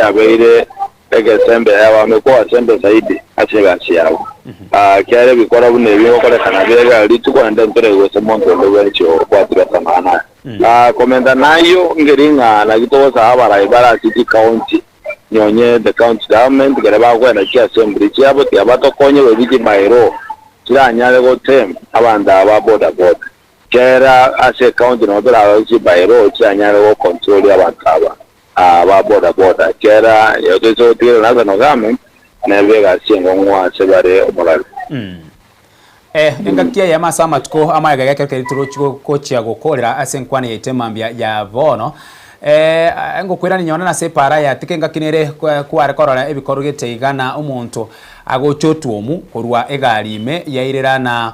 kiabeire egesembe yabamekwa asembe zaidi ase egasi yabo. Kiare ebikora buna ebi ngokorekana bire rituko naende ntore gose monto onde bwensi okwatire ase amang'ana aya. Komenta nayio ngeri ng'a naki togosaba abarai bare ase chicounty nonye the county government ekero bakoenda chiassembly chiabo tiga batokonye goika chibylaw chiranyare gotame abanto aba ba boda boda. Kera ase ecounty nabo torarore chibylaw chiranyare gocontrol abanto aba ba boda boda. Kera toise gotigerera national government nebe egasi engong'u ase bare omorari. Engaki eyemo ase amatuko amaega ekero keria torochi gochia gokorera ase enkwana yaito emambia ya bono, ngokwerania nonye nase epaara aya tiga engaki nere kware korora ebikorwa gete iga na omonto agocha otuomu korwa egari ime yairera na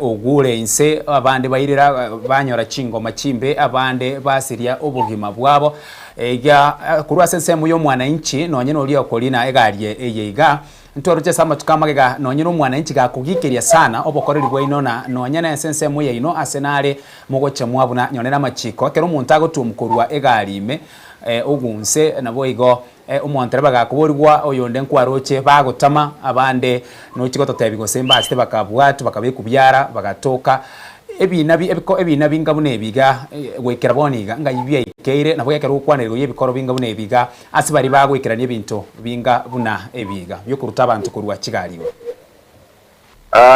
ogure inse, abande bairera banyora chingoma chimbe, abande basiria obogima bwabo. Iga korwa ase ensemo ya omwananchi nonye noria okorina egari eye iga, Ntoroche ase amatuko amagega nonye nomwananchi gakogikeria sana obokoreri bwaino na nonya nese ensemo yaino ase nare mogocha mwabuna nyone namachiko ekero omonto agotuom korwa egari ime ogunse naboigo omontereba gakoborigwa oyonde nkwaroche bagotama abande nochi gototebi gose mbachete bakabwatwa bakabekwa biara bagatoka ebina bi ebiko ebina binga buna ebi iga goikera bono iga ngai biaikeire nabo ekero gokwana igoro yebikoro binga buna ebi iga Ase baria bagoikerania ebinto binga buna ebiiga bi'okoruta abanto korwa chigari igoro.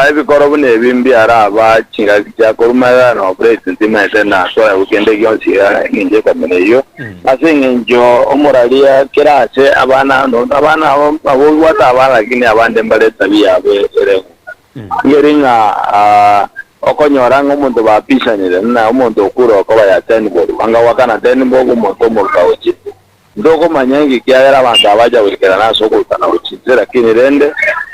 Ebikoro buna ebi mbiaraba chingaki chia korwa magega na operate ntimaete na koegwa kende gionsi engencho ekomena eyio. Ase engencho omoraria kera ase abana abana abo abobwate abana lakini abande mbare etabia yabo ere Ngeri ng'a okonyora ng'a omonto bapisanire na omonto okure okoba ya ten bob, anga goakana ten bob omonto omoruta gochia. Ntokomanya inki kiagera abanto aba bacha goikerana ase okorutana gochia inse, lakini rende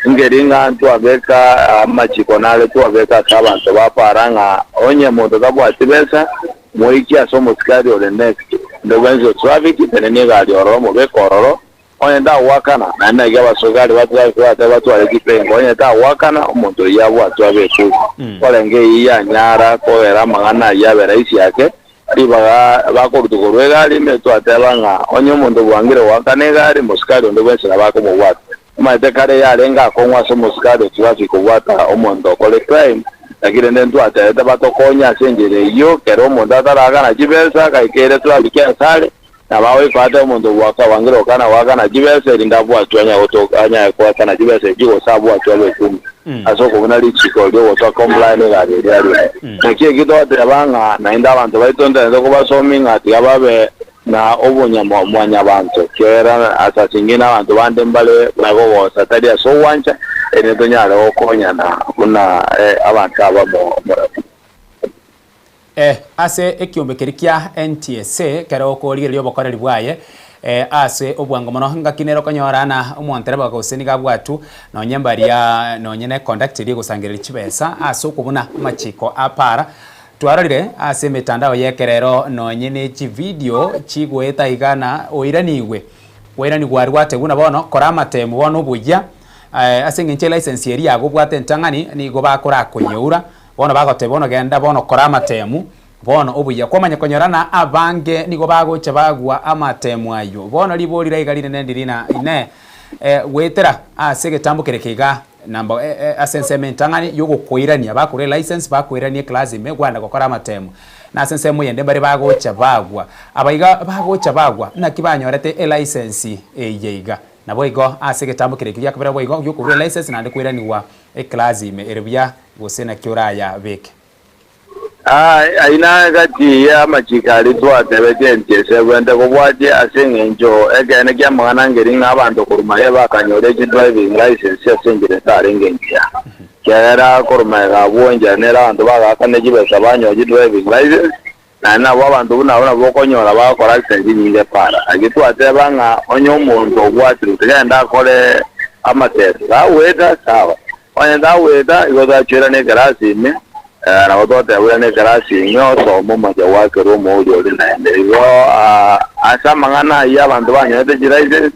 ngeri ng'a ntwabeka amachiko nare twabeka ase abanto bapara ng'a onye monto tabwati besa, moikie ase omosikari ore next. Onde bwensi o traffic, tenenia egari ororo mobeke ororo, Onye tagoakana, naende naki abasogari ba traffic batari batware chipengo, onye tagoakana, omonto oyio abwatwe abe ekuri. Korenge eyio yanyara kogera amang'ana ayio abe rahisi ake, ribaga bakorutwa korwa egari ime, twateba ng'a onye omonto bwangire goakana egari, mosikari onde bwensi nabo akomobwata. Omanyete kare yarenge akong'u ase omosikari o traffic kobwata omonto okore crime, naki rende ntwatebete batokonye ase enchera eyio, kera omonto ataraakana chibesa, gaikeire traffic asare, Nabo agoika omonto ogwaka gokana goakana chibesa, erinde abwatwe anya gotoka anyare goakana chibesa echio gose abwatwe abe ekumi ase okobuna richiko ri'ogotoa comply negari eria arure. Naki eki togoteba ng'a naende abanto baito ntaete kobasomia ng'a tiga babe na obonyamo mwanyabanto, kera asase ng'ina abanto bande mbare bagogosa tari ase ogwancha, erinde tonyare gokonyana buna abanto abamo morabwo. Ase ekiombe keria kia NTSA kero okorigereria obokoreri bwaye ase obwango mono ngaki nere okonyora na omontereba gose nigo abwatwe nonye mbaria nonye ne conduct eria egosangereria chibesa ase okobuna amachiko a para. Twarorire ase emetandao ya ekerero nonye ne chividio chigoeta iga na oiranigwe oiranigwe aria gwatebiwa buna bono kora amatemu bono obuya ase eng'encho elicense eria yago obwate entang'ani nigo bakorakoyeura. Bono bagoteba, Bono genda bono kora amatemu, bono obuya. Kwamanya konyora na abange nigo bagocha bagwa amatemu ayio. Bono ribori raiga rinene ndiri na inee, goetera ase egetambo kere keiga namba ase ensemo entang'ani yogokoirania, bakore elicense bakoiranie eclass ime kwagenda gokora amatemu. Na ase ensemo eyende mbare bagocha bagwa. Aba iga bagocha bagwa, naki banyorete elicense eye iga? Naboigo ase egetambo kere ekio giakabere boigo giokorua elicense naende koiranigwa eclass ime ere buya Gose naki orayabeke? Ayio nagati y'amachiko aria twatebete enchese ebwenerete kobwatia ase engencho ekeene ki'amang'ana nkeri ng'a abanto korwa magega bakanyora chidriving licence ase enchera etarenge engiya. Ekiagera korwa magega abwo enchera nere abanto bagaakana chibesa banyora chidriving licence naende nabo abanto buna abwo nabo okonyora bagokora accident chinyinge para. Naki twateba ng'a onye omonto obwatirwe tigenda akore amatest, gagweta sawa. Onye tagweta, igo tachwerana ekerasi ime, nabo totebwerana ekerasi ime osome omochie gwakerwa omouri oria naende. Igo ase amang'ana ayio abanto banyorete chilicense,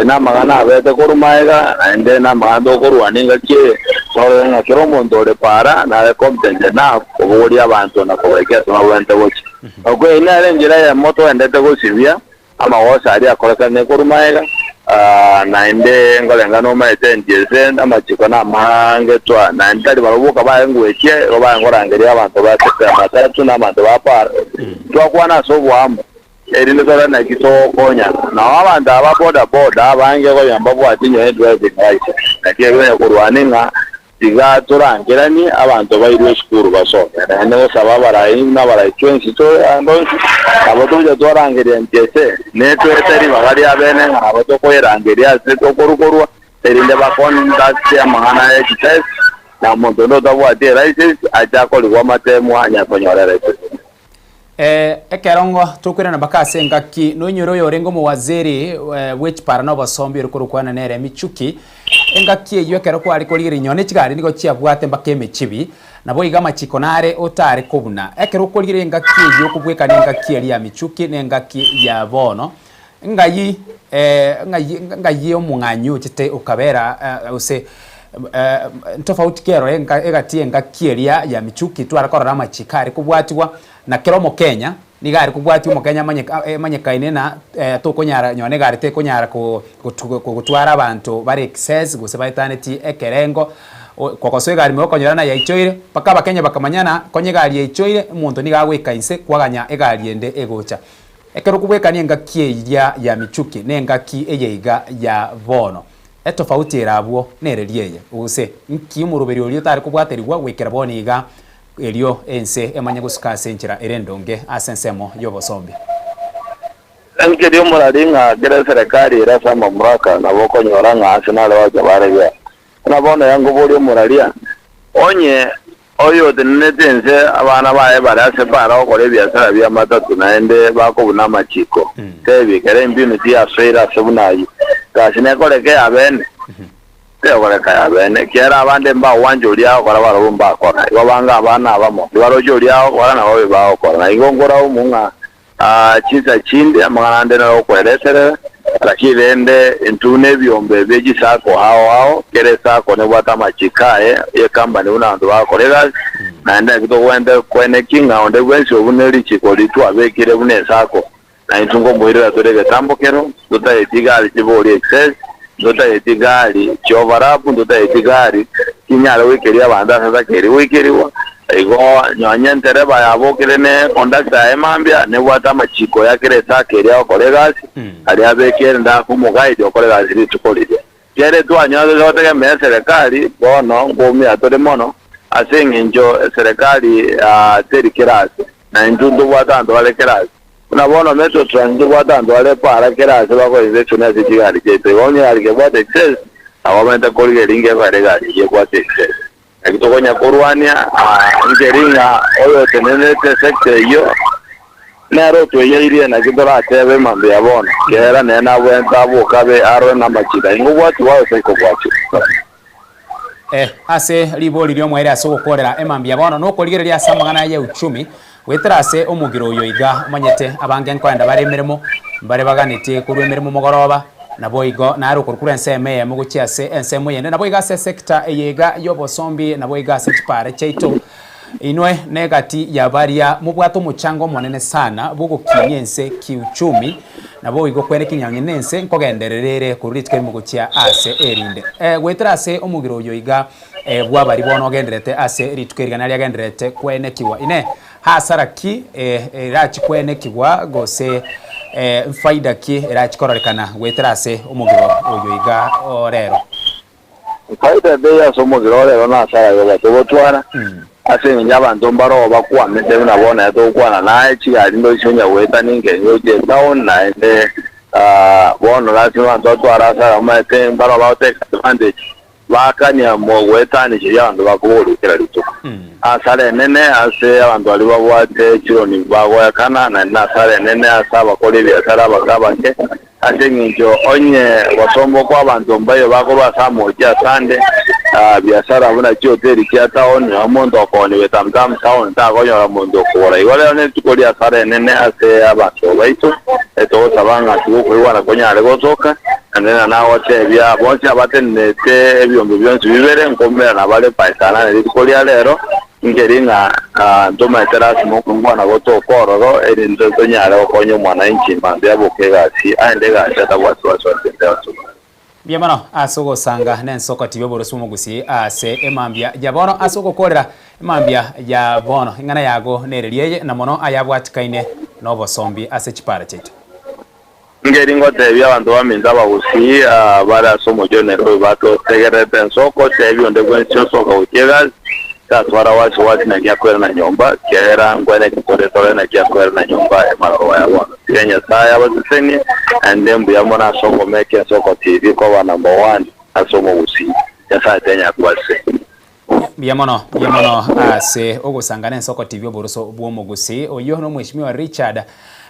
namang'ana abete korwa magega, naende namang'ana tokorwania engaki eye, torore ng'a kera omonto ore para nare competent enough kobogoria abanto na kobaika ase babwenerete gochia. Okwo eyio nere enchera eyemo toendete gosibia. Amagoso aria akorekane korwa magega, naende nkorenga nomaete NTSA amachiko namange twa, naende tari barabwo boka baye ngwechia, igo baye nkorangeria abanto ba sekta ya matatu na abanto ba para. Twakwana ase oboamo, erinde torore naki togokonyana. Nao abanto aba boda boda abange konya mbabwati nonye driving license, naki erio onye korwania ng'a Tiga torangeranie abanto bairwe esukuru basome, naende gosaba abarai buna abarai twensi tore ande onsi, nabo togocha twarangeria NTSA, netwete ribaga ria bene ng'a nabo tokoyerangeria ase tokorukorwa, erinde ba conduct amang'ana ye chitest, na omonto onde otabwati elicense ache akorigwe amatemu anyare konyora elicense. Ekerongo tokoirana mpaka ase engaki noinyore oyorenge omowaziri bw'echipara na obosombi ore korokwana nere Michuki. Engaki eyio ekero kware korigereria nonye ne chigari nigo chiabwate mpaka emechibi, naboigo amachiko nare otare kobuna. Ekero okorigereria engaki eyio okobwekana engaki eria ya Michuki na engaki ya bono, ng'ai ng'ai ng'ai omong'anyi ochete okabera gose ntofauti ki erore egati y'engaki eria ya Michuki tware korora amachiko are kobwatigwa na kera omokenya nigo are kobwatia omokenya amanyekaine na tokonyara nonye na egari tekonyara gotwara abanto bare excess gose baetanetie ekerengo kogosoa egari ime okonyora na yaichoire mpaka abakenya bakamanyana konya egari yaichoire omonto nigo agoika inse kwaganya egari ende egocha. Ekero okobwekania engaki eria ya Michuki na engaki eye iga ya bono, etofauti ere abwo nereria eye, gose nki omoroberi oria otare kobwaterigwa goikera bono iga, erio ense emanye gosuka ase enchera ere endonge ase ensemo y'obosombi. Enkeria omorari ng'a kera eserekari ere ase amamuraka nabo okonyora ng'a ase nare gocha baregea. Buna bono yankoboria omoraria, onye Oyotenenete ense abana baye bare ase para gokora ebiasara bi'amatatu naende bakobuna amachiko. Tebi, Kera embinu tiyasoire ase buna ayio, gasi nekoreke y'abeene? Tegokoreka y'abeene, ekiagera abande mbagwancha oria agokora barabwo mbakora. Igo bange abana abamo, tibaroche oria agokora na babe bagokora. Na igo nkoraumu ng'a Chinsa chinde amang'ana ande naro okwereterera, lakini rende intwe nebiombe bie chisako ao ao, kera esako nebwate amachiko aye y'ecompany buna abanto bagokora egasi, naende naki togwenerete koeneki ng'a onde bwensi obune richiko riria twabekire buna esako, na intwe nkomoirera tore egetambo kero, ntotageti gari chibori excess, ntotageti gari chioverlap, ntotageti gari chinyare goikeria abanto ase atakeire goikerigwa. Igo nonye entereba yabokire ne conductor yaye mambia, nebwate amachiko ya kera esaka eria agokora egasi, aria abekere nda omoguide okore egasi rituko riria. Kere twanyora totegemea eserekari, bono nkoumia tore mono, ase eng'encho eserekari teri kera ase, na intwe ntobwate abanto bare kera ase. Buna bono Metro Trans ntobwate abanto bare para kera ase bakora inspection ase chigari chiaito. Igo onye egari kebwate excess, nabo bamaete korigereria inki ekogera egari eyio ebwate excess. Naki tokonya korwania nkeri ng'a oyotenenerete sector eyio nere otweyeirie, naki toratebe mambia bono, kera nere nabwenerete aboke abe arore namachiko aye ngobwatigwa aye otari kobwatigwa. Ase ribori ri'omoerio ase ogokoorera emambia bono nokorigereria ase amang'ana ya uchumi, goetera ase omogiro oyo iga omanyete abange nkoenda bare emeremo, mbare baganetie korwa emeremo mogoroba, Naboigo nare okorokura ensemo eyemo gochia ase ensemo eyende, naboigo ase esecta eye iga y'obosombi, naboigo ase chipara chiaito. Inwe negati ya baria mobwate omochango omonene sana bw'ogokinia ense kiuchumi, naboigo kwene kinyang'e nense nkogenderera ere korwa rituko erimo gochia ase erinde. Goetera ase omogiro oyo iga bw'abaria bono ogendererete ase rituko eri gana riagendererete kwenekigwa. Inee! Hasara ki erachi kwenekigwa gose faida ki erachi kororekana goetera ase omogiro oyo iga orero? Faida teiyo ase omogiro orero na hasara yoka togotwara, ase engencho abanto mbaroo bakwamete buna bono aye togokwana naye, chigari ndochi onya goetania engencho gochia etown naende bono lasima abanto batware hasara omanyete mbaroo bagotake advantage. Baakania mogoetanicheria abanto bakoboria kera rituko. Asara enene ase abanto baria babwate chironi bagoekana, naende nasara enene ase abakori ebiasara abake abake, ase engencho onye gosomba kw'abanto mbaiyo bakorwa ase amochie asande, biasara buna chihoteli chia town, na omonto okoonia Getamtam town takonyora monto okogora. Igo rero nerituko ri'asara enene ase abanto baito, etogosaba ng'a tigokoigwana konyare gosoka. Naende nagotebia bonsi abatenenete ebiombe bionsi bibere, nkoumera nabare paisana ne rituko ria rero. Nkeri ng'a ntomaete lasima okongwana gotoka ororo, erinde tonyare gokonya omwananchi mambia aboke egasi, aende egasi atabwati wasiwasi ende yonsi. Mbuya mono ase ogosanga nensokoti y'oborosi bw'omogusii ase emambia ya bono ase ogokorera emambia ya bono. Eng'ana yago nereria eye, na mono ayabwatikaine nobosombi ase chipara chiaito. Nkeri ngotebia abanto baminto abagusii bare ase omochie o Nairobi batotegererete ensoko, tebia onde bwensi osoka gochia egasi, tatwara wasi wasi naki akoirana nyomba, ekiagera nkweneki tore tore naki akoirana nyomba emarogoba ya bono. Tiga Nyasae abasesenie, naende mbuya mono ase okomeka ensoko TV koba number one ase omogusii. Nyasae tenya akobasesenie. Mbuya mono, mbuya mono ase ogosangana ensoko TV oboroso bw'omogusii. Oyio nomweshimiwa Richard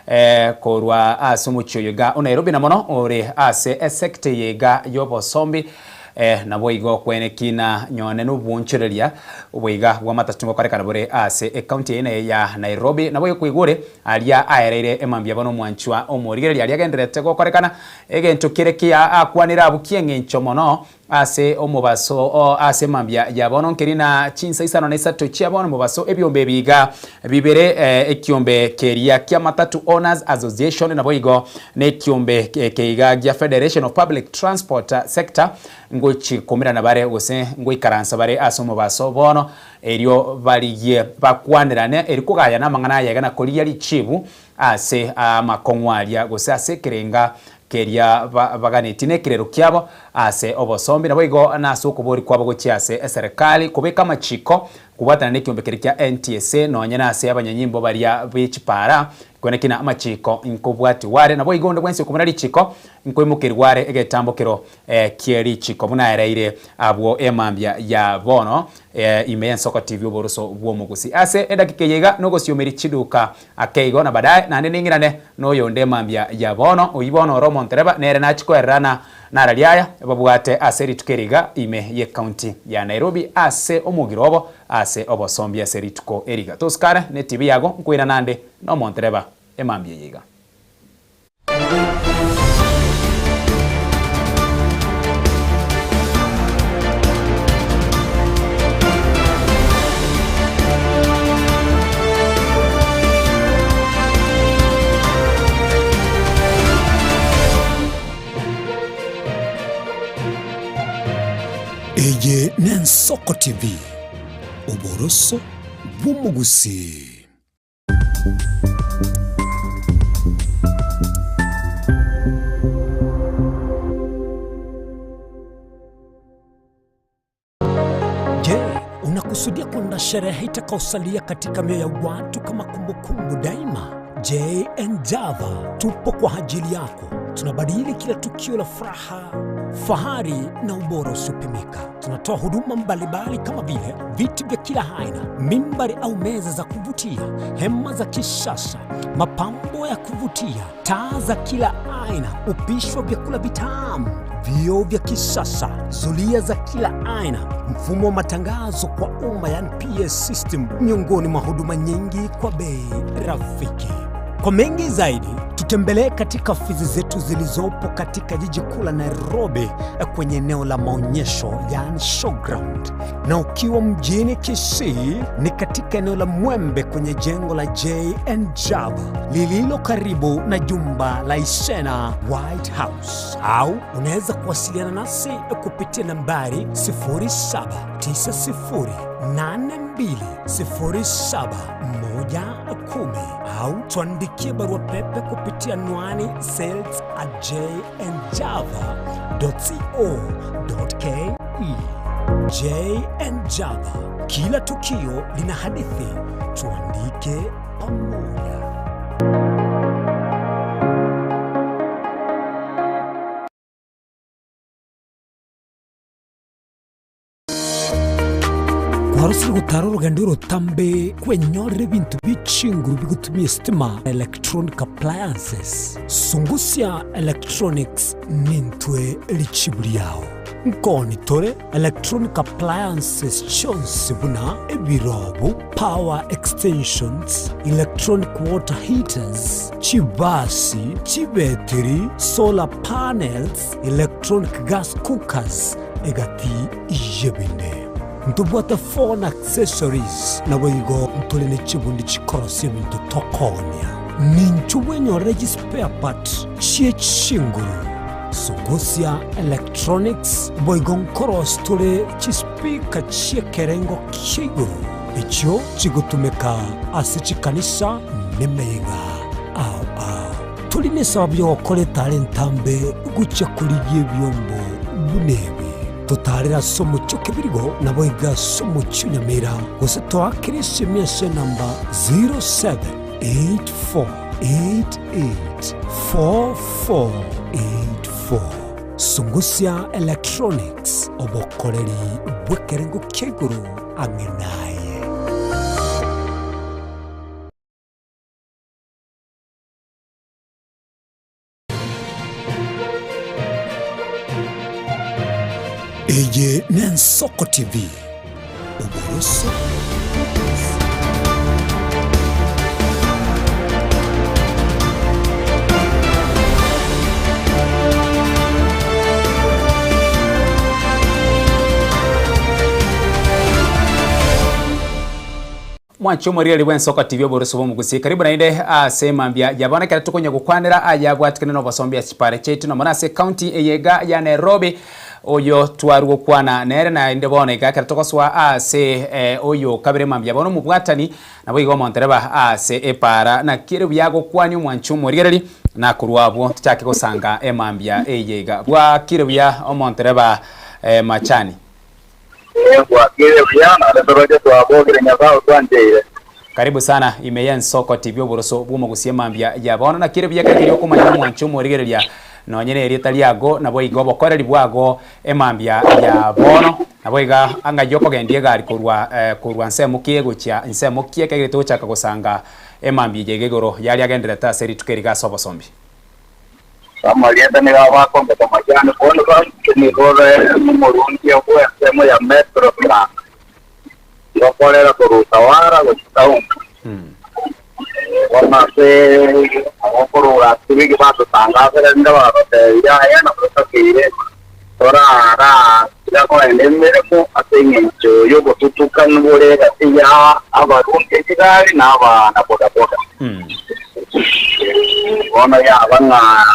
eh, korwa ase omochie oyo iga o Nairobi na mono ore ase esecta eye iga y'obosombi eh, naboigo kwene kina nyone nobwoonchoreria oboiga bw'amatatu ngokorekana bore ase ecounty eye naye ya Nairobi. Naboigo koigwa ore aria aereire emambia bono omwanchwa omorigereria aria agendererete gokorekana egento kere kiya akwanire abwo kieng'encho mono Ase omobaso o ase mambia ya bono nkeri na chinsa isano na isato chia bono mobaso ebiombe ebi iga bibere, ekiombe keria kia Matatu Owners Association naboigo nekiombe keiga gia Federation of Public Transport Sector ngochi koumerana bare gose ngoikaransa bare ase omobaso bono erio barigie bakwanerane eri kogayana amang'ana aya iga na korigia richibu ase amakong'u aria gose ase ekerenga keria baganetie nekerero kiabo ase obosombi, naboigo nase okoboria kwabo gochia ase eserekari kobeka amachiko kobwatana nekiombe keria kia NTSA nonye nase abanyanyimbo baria be chipara kweneki na amachiko nkobwatiwa are naboigo onde bwensi okomuna richiko nkoimokerigwa are egetambokero kie richiko buna ereire abwo emambia ya bono ime y'ensoko TV oboroso bw'omogusi ase edakika eye iga nogosiomeria chiduka Ake igo na badaye naende ning'irane noyonde mambia ya bono, oyio bono ore omontereba, nere nachie koererana nararia aya babwate ase rituko eri iga ime y'ecounty ya Nairobi ase omogiro obo ase obosombi ase rituko eri iga. Tosikare ne TV yago nkoirana ande nomontereba emambia eye iga. Eye n'Ensoko TV, oboroso bw'omogusii. Je, unakusudia kwenda sherehe itakaosalia katika mioyo ya watu kama kumbukumbu daima? JN Java tupo kwa ajili yako. Tunabadili kila tukio la furaha, fahari na ubora usiopimika. Tunatoa huduma mbalimbali kama vile viti vya kila aina, mimbari au meza za kuvutia, hema za kisasa, mapambo ya kuvutia, taa za kila aina, upishi wa vyakula vitamu, vioo vya kisasa, zulia za kila aina, mfumo wa matangazo kwa umma, yani PS system, miongoni mwa huduma nyingi kwa bei rafiki. Kwa mengi zaidi tutembelee katika ofisi zetu zilizopo katika jiji kuu la Nairobi kwenye eneo la maonyesho yani showground, na ukiwa mjini Kisii ni katika eneo la Mwembe kwenye jengo la JN Java lililo karibu na jumba la Isena White House, au unaweza kuwasiliana nasi kupitia nambari 0790820710 au tuandikie barua pepe kupitia anwani sales at jnjava.co.ke. JN Java, kila tukio lina hadithi, tuandike pamoja. Kwarosire gotara orogendo orotambe kwenyorera ebinto bie chinguru bigotumia esitima, electronic appliances. Sungusia Electronics nintwe richibu riao. Nkoni tore electronic appliances chionsi buna ebirobu, power extensions, electronic water heaters, chibasi, chibetiri, solar panels, electronic gas cookers, egati y'ebinde. Ntobwate phone accessories, naboigo ntore ne chibundi chikorosia ebinto tokoonia. Ninchwo bwenyorere chispare part chie chinguru. Sungusia Electronics boigo nkorosia tore chispeaker chi'ekerengo kia igoro echio chigotumeka ase chikanisa nemeyega ao ao. Tori nesababu y'ogokora etara entambe gochia korigia ebiombo buna ebi. Totaarere ase omochie o Kebirigo, naboigo ase omochie o Nyamira, gose toakere esimi ase enamba 0784884484. Sungusia Electronics, obokoreri bw'ekerengo kia igoro ang'e naye. Eye n'Ensoko TV, oboroso. Mwanche omorigereria bw'ensoko TV oboroso bw'omogusi. Karibu naende ase mambia ya bono ekero tokonya gokwanera aya abwatikane n'obosombi ase chipare chiaito na mono ase ecounty eye iga ya Nairobi oyo twarwa gokwana nere naende bono iga ekero togosoa ase oyo kabere mambia bono omobwatani naboigo omontereba ase epara naki ere buya agokwania omwanche omorigereria nakorwa abwo tochake gosanga emambia eye iga bwakire buya omontereba Machani. Ee, bwakire buya, naende toroche twabokire Nyasae otwancheire. Karibu sana ime y'ensoko TV oboroso bw'omogusia mambia ya bono. Naki ere buya ekero keria okomanya omwancho omorigereria nonye nerieta riago naboigo obokoreri bwago emambia ya bono. Naboigo ang'ai okogendia egari korwa korwa nsemo ki gochia nsemo ki ekero togochaka gosanga emambia eye iga igoro yaria agendererete ase rituko eri iga ase obosombi. Amarieta nigo abakombeka majani, bono banche nigo nomorundia bw'ensemo ya Metro Trans, ngokorera korwa Utawala gochia town. Bono ase agokorora ase biki batotangaserete bagatotebia yaya nabo totakeire torara tiga kogenda emeremo ase eng'encho y'obotutukanu bore egati ya abarundia chigari na abana bodaboda. Bono yaba ng'a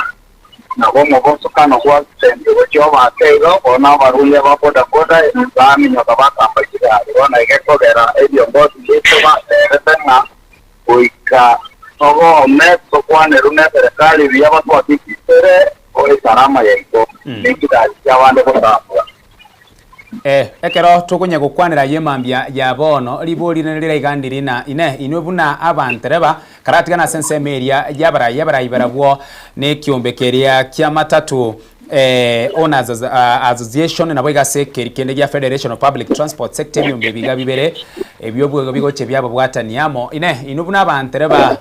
nabo omobosokano gwasentwe gochia obaake igo, bono abarundia ba bodaboda baminyoka bakamba chigari. Bono iga ekogera ebiongozi biaito bateebete ng'a goika togome tokwanerwe neserekari buya batwakikisere esalama yaito ne chigari chi'abande gosambwa. Ee, ekero tokonya gokwanera ayio mambia ya bono, ribori rinde rire iga ndiri na inee, inwe buna abantereba, karatigane ase ensemo eria y'abarai, abarai barabwo nekiombe keria kia matatu Owners Association, naboigo ase ekeri kende gia Federation of Public Transport Sector, ebiombe ebi iga bibere, ebio bigochia biababwatania amo. Inee, inwe buna abantereba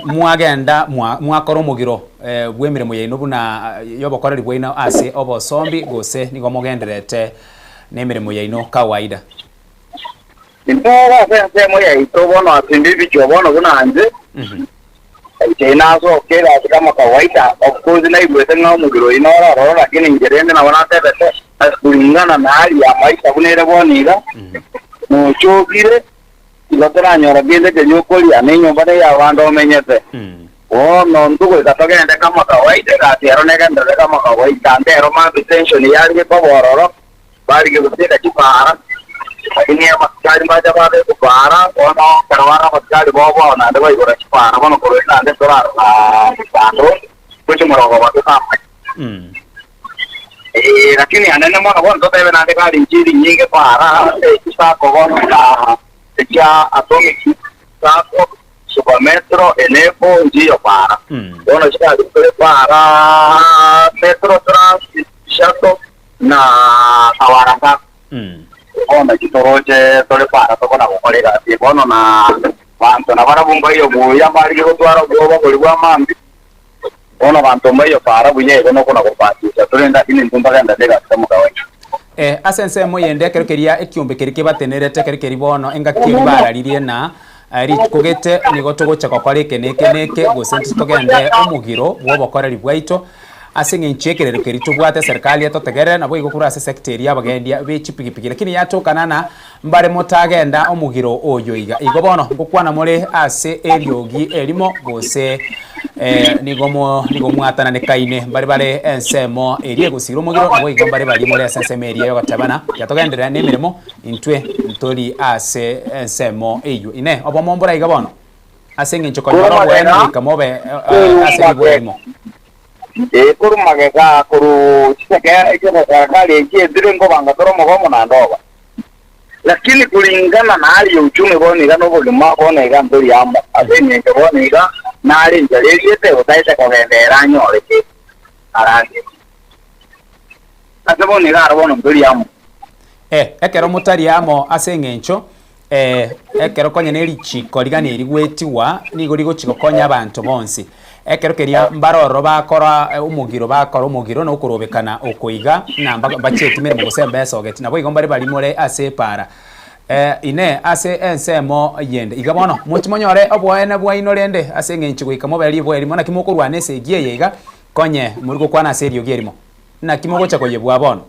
Mwagenda mwakora omogiro bw'emeremo yaino buna y'obokoreri bwaino ase obosombi, gose nigo mogendererete nemeremo yaino kawaida? Intwe ase ensemo yaito bono ase ebichwa bono buna inche, inche nasoke egasi kama kawaida, of course naigwete ng'a omogiro oyio noro ororo lakini inche rende nabo natebete kulingana na hali ya maisha buna ere bono iga, nochokire. Igo toranyora kende keria okoria, na enyomba ney'abande omenyete. Bono intwe goika togende kama kawaida, egasi ero negenderere kama kawaida. Ande ero mambia tension yarenge koba ororo, barige goteka chipaara, lakini abasikari mbacha babekwa paara, bono ekero bare abasikari boboa naende baigora chipaara bono korwa ere naende torarora mechando gochia morogobwa totamanye. Ee, lakini anene mono bono totebe naende gari nchiri nyinge para echi sacco bono buna echia Atomic Sacco, Super Metro, Eneco nchiyo para. Bono chigari tore para Metro Trans, Shuttle na Tawara Sacco. Bono echi toroche tore para tokona gokora egasi eye bono na banto nabarabwo mbaiyo buya mbarige gotwara obwoba boria bwa mambia. Bono abanto mbaiyo para buya igo nokona gobatiswa, torende ase intwe mbagenderere egasi kamo kawaida. Ase ensemo eyende ekero keria ekiombe keria kebatenerete, ekero keria bono engaki eria bararirie na rituko gete nigo togocha gokora eke na eke na eke, gose intwe togende omogiro bw'obokoreri bwaito. Ase eng'encho y'ekerero keria tobwate eserikali etotegerere, naboigo korwa ase esecta eria y'abagendia be chipigipigi, lakini yatokana na mbare motagenda omogiro oyo iga. Igo bono ngokwana more ase eriogi erimo, gose nigo mo nigo mwatananekaine mbare bare ensemo eria egosira omogiro, naboigo mbare baria more ase ensemo eria y'ogotebana, Tiga togenderere nemeremo, intwe ntori ase ensemo eyio. Inee! Obomo mbore iga bono? Ase engencho konyora oboene goika mobe ase ribwa erimo. Ee, korwa magega, korwa chiseke chi'ogosarakari echi echire nkobanga tore omogomo naende oba. Lakini kulingana na hali ya uchumi bono iga na obogima bono iga ntori amo, ase engencho bono iga nare enchara eriete otaete kogenda ere anyore ki aragere. Ase bono iga aro bono ntori amo. Ee, ekero motari amo ase engencho Ee, ekero konya ne richiiko rigana rigwetigwa, nigo rigochia gokonya abanto bonsi. Ekero keria mbare ororo bakora omogiro bakora omogiro na okorobekana oko iga, ng'a mbachieti meremo gose mbesogeti, naboigo mbare baria more ase epaara. Inee! Ase ensemo yende iga bono, mochi monyore oboene bwaino rende ase eng'encho goika mobe riboa erimo, naki mokorwana esegi eye iga, konye mori gokwana ase eriogi erimo? Naki mogocha koyebua bono?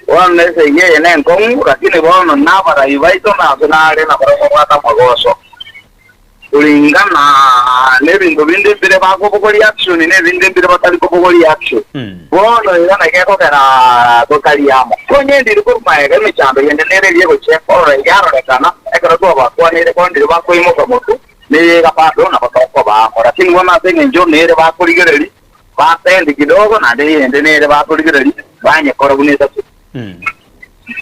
Bono esegi eye nenkong'u, lakini bono nabarai baito nase nare nabarabwo babwate amagoso. Kulingana nebinto binde mbire bakobogoria action na ebinde mbire batari kobogoria action. Bono iga naki ekogera totari amo. Konye ndiri korwa magega emechando yende nere eria egochia ekorora yarorekana ekero twabakwaneire bono ndiria bakoimoka motwe neye iga bado nabo tokoba amo. Lakini bono ase eng'encho nere bakorigereria Bapendi kidogo, naende eyende nere bakorigereria, banyekora buna esasuri.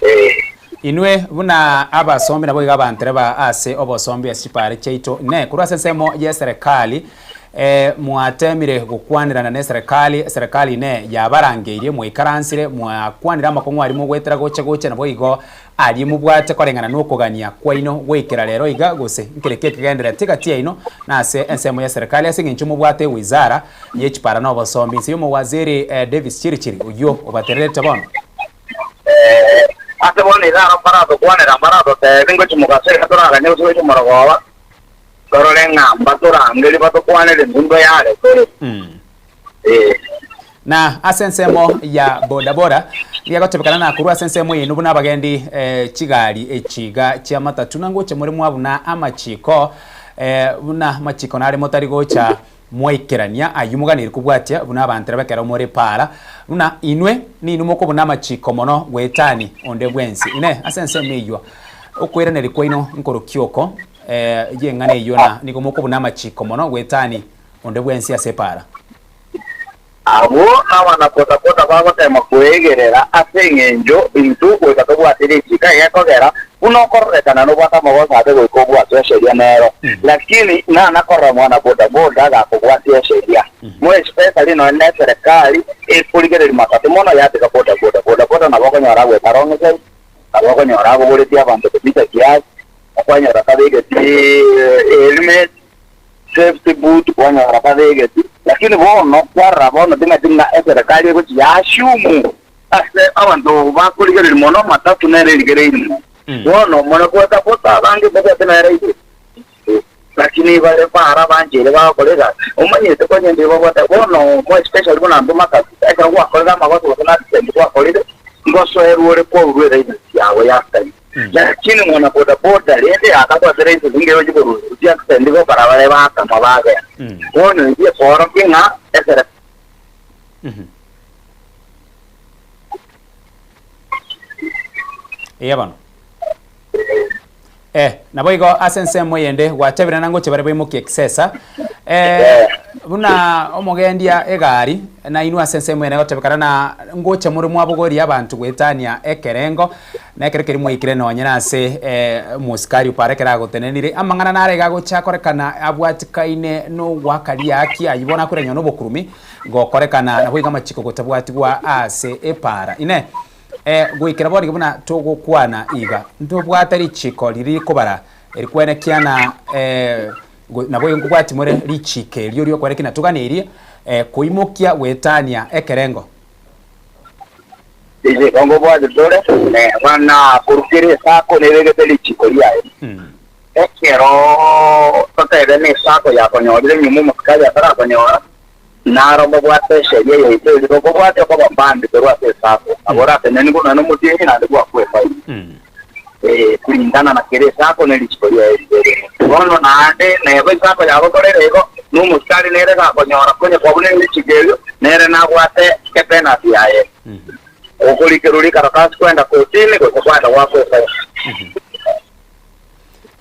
Ee. Inwe buna abasombi naboigo abantereba ase obosombi ase chipare chiaito, Inee, korwa ase ensemo y'eserekari mwateemire gokwanerana neserekari, eserekari inee yabarangeirie, mwaikaransire, mwakwanire amakong'u aria mogoetera gocha gocha, naboigo Aria mobwate koreng'ana nokogania kwaino goikera rero iga, gose nkere ki ekegenderereti egati yaino na ase ensemo y'eserekari, ase engencho mobwate ewizara ye chipara na obosombi inse y'omowaziri Davis Chirichiri, oyio obatererete bono. Ase bono iga aro mbaratokwanera, mbaratoteebie ngochia mogaso iga toraganye gose gochia morogoba, torore ng'a mbatorangerie batokwanere intwe ntoyare tore. Ee. Na ase ensemo ya bodaboda, nigo egotebekana na korwa ase ensemo yaino buna abagendi chigari echi iga chia matatu, na ngocha more mwabuna amachiko, buna amachiko nare motari gocha mwaikerania ayio moganeiri kobwatia buna abantereba ekero more paara, buna inwe ninwe mokobuna amachiko mono goetani onde bwensi. Inee! Ase ensemo eyio okoiraneria kwaino nkorokia oko y'eng'ana eyio na nigo mokobuna amachiko mono goetani onde bwensi ase epaara. Abwo nabanakotakoda bagotema kweegerera ase engencho intwe goika tobwate richiiko egekogera buna okororekana nobwate amagoso abe goika obwatwe esheria nero. Lakini nana korora mwana bodaboda gakobwatia esheria. More especially nonya ne eserekari ekorigereria matatu mono yatiga bodaboda. Bodaboda nabo okonyora agwete wrong side, nabo okonyora abogoretie abanto kupita kiasi, okwanyora tabegeti helmet. Safety boot kwanyora babegeti, lakini bono kwarora bono ting'ati ng'a eserekari egochi ya assume ase abanto bakorigereria mono matatu nere erigereiri mono. Bono muna bodaboda abange mbabwate nere igoro lakini bare bara bancheire bagokora egasi omanyete konya ndi babwate bono more especially buna intwe matatu ekero gwakorire amagoso gose na accident gwakorire ngosoerwa ore kwaurwa elicense yago ya time. Lakini mwana boda boda rende akabwate license inga egochia korwa gochia accident igo barabara ebakama bagenda. Bono inche ekoorokia ng'a esere. Eya bono. Eh, naboigo ase ensemo eyende gwatebire na ngochia bare baimokie ekisesa. Eh, buna omogendia egari, nainwe ase ensemo eyende gotebekana na ngocha more mwabogoria abanto goetania ekerengo, na ekero keria mwaikire nonye na ase omosikari opare ekero agotenenire, amang'ana naro iga agocha akorekana abwatikaine na ogoaka riaki ayio bono akoirania na obokurumi gokorekana naboigo amachiko gotabwatigwa ase epaara. Inee! Goikera bono iga buna togokwana iga, ntobwate richiko riria rikobara erikwenekia na naboigo nkobwati more richiko erio riokwenekia na toganeirie koimokia goetania ekerengo. Richiko nkobwati tore, neba na korwa kera esako nebegete richiko riaye. Ekero totebe nesako yakonyorire nyuma omosikari atarakonyora. Naro mbabwate esheria yaito eria tokobwatia koba banned korwa ase eSacco, nabo oratenenigwe nonya nomotienyi naende bwakwa efaini. Ee, kulingana na kera eSacco ne richiko riaye riria rire. Bono naende neba eSacco yagokorera igo, na omosikari nere gakonyora konya kwabuna richiko erio, nere nabwate epenalty yaye. Okorikerwa rikaratasi kwenda kotini gose kwenda goakwa efaini.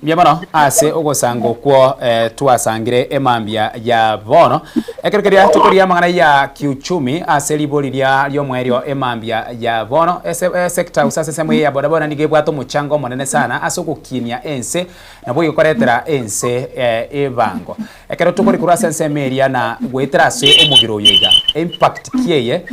Mbuya mono ase ogosanga okwo twasangire emambia ya bono. Ekero keria tokoria amang'ana ya kiuchumi ase ribori ria ri'omoerio emambia ya bono. Ese esector gose ase ensemo eye ya bodaboda nigo ebwate omochango omonene sana ase ogokinia ense nabo koretera ense ebango. Ekero tokori korwa ase ensemo eria na goetera ase omogiro oyo iga, impact ki eye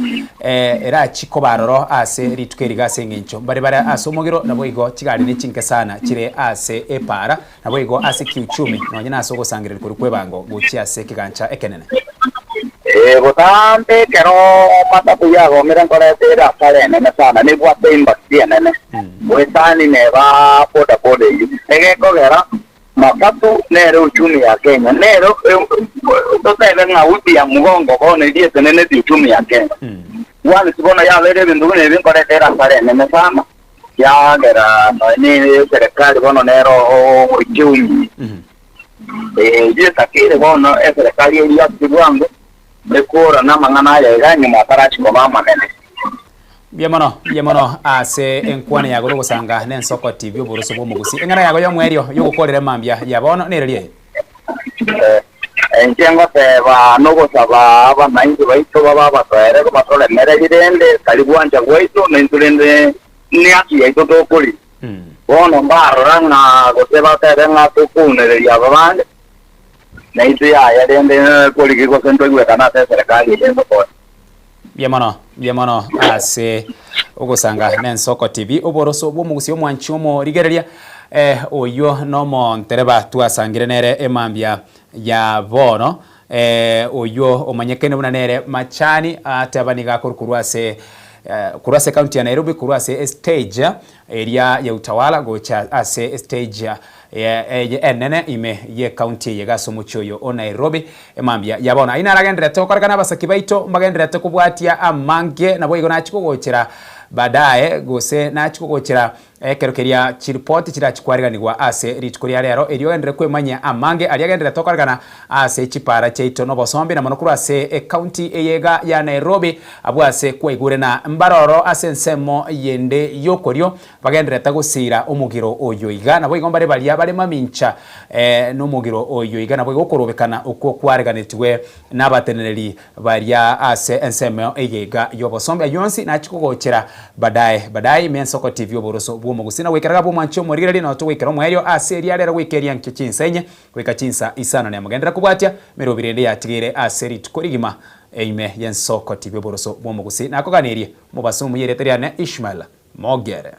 erachie koba aroro ase rituko eri iga ase eng'encho mbare bare ase omogiro naboigo chigari ne chinke sana chire ase epaara naboigo ase kiuchumi nonye na ase ogosangereria koria kw'ebango gochia ase ekegancha ekenene. Ee, botambe ekero matatu yagomire nkoreta ere asara enene sana, nebwate impact enene goetania neba bodaboda eyio. Egekogera Matatu nere uchumi ya Kenya, nere totebe ng'a uti ya mugongo bono eria eteneneti uchumi ya Kenya. Once bono yabeire ebinto buna ebi nkoreta erasara enene sana, yagera nonya ne eserekari bono nero ogoichumia. Eyio etakeire bono eserekari eria ase bwango ekora namang'ana aya iga nyuma atarachia koba amanene. Mbuya mono, mbuya mono ase enkwana yago rogosanga nensoko TV oboroso bw'omogusi. Eng'ana yago y'omwerio y'ogokorera emambia ya bono nereri eye. Inche ngoteba nogosaba abanainchi baito babe abatoereru batoremererie rende tari gwancha gwaito, naintwe rende neaki yaito tokoria. Bono mbarora ng'a gose batebe ng'a tokounereria aba bande, naintwe yaya rende korigia gose ntoigwekane ase eserekari eye etokonya. Mbuya mono, mbuya mono ase ogosanga n'Ensoko TV, oboroso bw'omogusi omwanchi omorigereria, eh, oyio nomontereba twasangire nere emambia ya bono, eh, oyio omanyekene buna nere Machani, ateba nigo akorwa korwa ase eh, korwa ase county ya Nairobi, korwa ase estage eria ya Utawala gocha ase estage eye enene ime y'ecounty eye iga ase omochie oyo o Nairobi emambia ya bono. Ayio naragendererete gokorekana abasaki baito mbagendererete kobwatia amange naboigo nachia kogochera baadaye gose nachia kogochera ekero keria chiripoti chirachie kwariganigwa ase rituko ria rero erio ogenderere kwemanyia amange aria agendererete gokorekana ase chipara chiaito nobosombi na mono korwa ase ecounty eye iga ya Nairobi abwo ase kwaigure na mbaroro ase ensemo yende yokorio Bagendererete gosiira omogiro oyio iga, naboigo mbare baria bare mamincha nomogiro oyio iga, naboigo okorobekana okwo kwareganetigwe nabateneneri baria ase ensemo eye iga y'obosombe. Ayio onsi nachie kogochera badae badae ime ensoko TV oboroso bw'omogusii na goikera gabwo omwanchi omorigereria nao togoikera omoerio ase eria rero goika eria nkio chinsa inye goika chinsa isano nemo. Genderera kobwatia emeroberi ende yatigeire ase rituko rigima ime y'ensoko TV oboroso bw'omogusii. Nakoganirie omobaso omuya erieta riane Ishmael. Mogere.